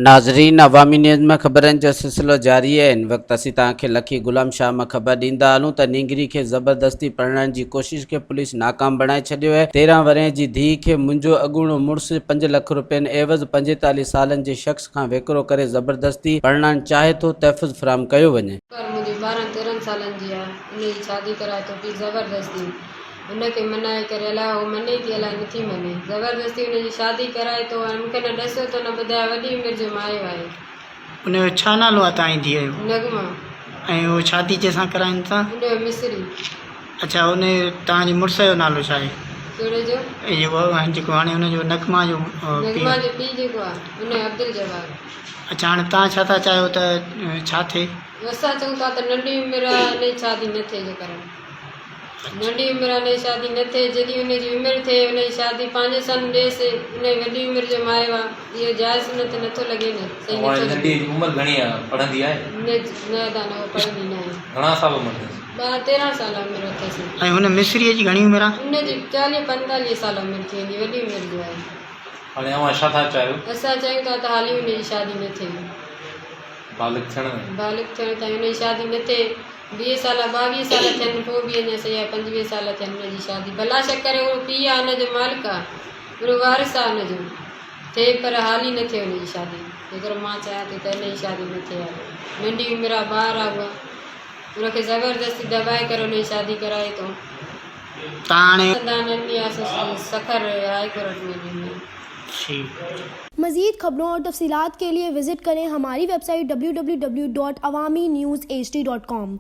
ناظرين عوامي نيوز ۾ خبرن جو سلسلو جاري آهي هن وقت اسين توهان کي لکي غلام شاهه مان خبر ڏيندا هلون ته نينگري کي زبردستي پرڻائڻ جي ڪوشش کي پوليس ناڪام بڻائي ڇڏيو آهي 13 ورهين جي ڌيء کي منهنجو اڳوڻو مڙس پنج لک روپين عيوض 45 سالن جي شخص کان ويڪرو ڪري زبردستي پرڻائڻ چاهي ٿو تحفظ فراهم ڪيو وڃي. پر منهنجي 12 13 سالن جي آهي ان جي شادي ڪرائي ٿو پيء زبردستي هن کي منائي ڪري الاء هو مڃي ٿي الاء نٿي مڃي زبردستي هن جي شادي ڪرائي ٿو ۽ مون کي نه ڏسيو ٿو نه ٻڌايو وڏي عمر جو مايو آهي. ان جو ڇا نالو آهي توهان جي ڌيء جو؟ نغمه. ۽ هو شادي ڪنهن سان ڪرائين ٿا؟ ان جو مصري. اڇا ان توهان جي مڙس جو نالو ڇا آهي؟ ڪهڙي جو؟ جيڪو جيڪو هاڻي ان جو نغمه جو پيء. نغمه جو پيء جيڪو آهي ان جو عبدالجبار. اڇا هاڻي توهان ڇا ٿا چاهيو ته ڇا ٿئي؟ اسان چئون ٿا ته ننڍي عمر آهي ان جي شادي نه ٿئي جيڪر. ننڍي عمر ۾ شادي نه ٿئي، جڏهن ان جي عمر ٿئي ان جي شادي پنهنجي سن ڏيس، ان جي وڏي عمر جو مايو آ، اهو جائز سنت نٿو لڳي نه، صحيح نٿو اوهان جي لڳي. ننڍي جي عمر گهڻي آ، پڙهندي آهي؟ نه نه ادا نه هو پڙهندي نه آهي. گهڻا سال عمر اٿس؟ 12 13 سال عمر اٿس. ۽ هن مصريء جي گهڻي عمر آ؟ ان جي 40 45 سال عمر ٿي ويندي، وڏي عمر جو آهي. هاڻي اوهان ڇا ٿا چاهيو؟ اسان چاهيون ٿا ته حالي ان جي شادي نه ٿئي. بالغ ٿيڻ تائين؟ بالغ ٿيڻ تائين ان جي شادي نه ٿئي. ويهه سال ٻاويهه سال ٿين پوء به اڃا سهي آهي 25 سال ٿين ان جي شادي بلا شڪ ڪري اهو پيء آهي ان جو مالڪ آهي ان جو وارث آهي ان جو ٿئي پر حالي نه ٿئي ان جي شادي جيڪر مان چاهيان ٿي ته ان جي شادي نه ٿئي حالي ننڍي عمر آهي ٻار آهي اها ان کي زبردستي دٻائي ڪري ان جي شادي ڪرائي ٿو. تان هاڻي. دانهن ڏني آهي سکر هاء ڪورٽ ۾ ڏني. मज़ीद खबरों और तफसीलात के लिए विज़िट करें हमारी वेबसाइट www.awamiNewsHD.com।